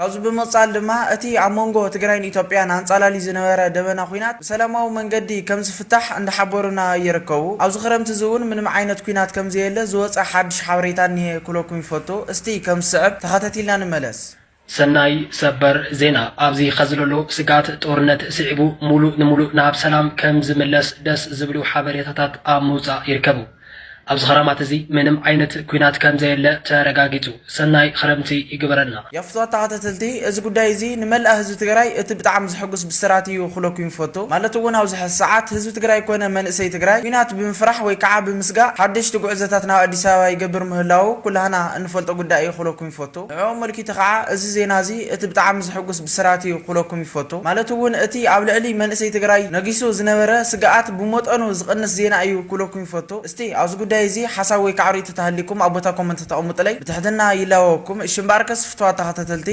ካብዚ ብምቕጻል ድማ እቲ ኣብ መንጎ ትግራይን ኢትዮጵያን ኣንጻላሊ ዝነበረ ደበና ኲናት ብሰላማዊ መንገዲ ከም ዝፍታሕ እንዳሓበሩና ይርከቡ። ኣብዚ ክረምቲ እዚ እውን ምንም ዓይነት ኲናት ከም ዘየለ ዝወጸ ሓድሽ ሓበሬታ እኒሄ ክብለኩም ይፈቱ። እስቲ ከም ዝስዕብ ተኸታቲልና ንመለስ። ሰናይ ሰበር ዜና። ኣብዚ ኸዚ ዘሎ ስጋት ጦርነት ስዒቡ ሙሉእ ንሙሉእ ናብ ሰላም ከም ዝምለስ ደስ ዝብሉ ሓበሬታታት ኣብ ምውጻእ ይርከቡ። ኣብዚ ኸራማት እዚ ምንም ዓይነት ኲናት ከም ዘየለ ተረጋጊጹ። ሰናይ ኸረምቲ ይግበረልና። የፍትዋ ተኸታተልቲ፣ እዚ ጉዳይ እዚ ንመላእ ህዝቢ ትግራይ እቲ ብጣዕሚ ዝሕጉስ ብስራት እዩ ክብለኩም ይፈቱ። ማለት እውን ኣብዚ ሕዚ ሰዓት ህዝቢ ትግራይ ኮነ መንእሰይ ትግራይ ኲናት ብምፍራሕ ወይ ከዓ ብምስጋእ ሓደሽቲ ጉዕዞታት ናብ ኣዲስ ኣበባ ይገብር ምህላዉ ኩላህና እንፈልጦ ጉዳይ እዩ ክብለኩም ይፈቱ። ንዕኡ ኣመልኪቱ ከዓ እዚ ዜና እዚ እቲ ብጣዕሚ ዝሕጉስ ብስራት እዩ ክብለኩም ይፈቱ። ማለት እውን እቲ ኣብ ልዕሊ መንእሰይ ትግራይ ነጊሱ ዝነበረ ስግኣት ብመጠኑ ዝቕንስ ዜና እዩ ክብለኩም ይፈቱ። እስቲ ኣብዚ ጉዳይ እዚ ሓሳብ ወይ ከዓ ርእይቶ ተሃሊኩም ኣብ ቦታ ኮመንት ተቐምጡለይ ብትሕትና ይላወኩም። እሺ እምበኣርከስ ፍትዋት ተኸታተልቲ፣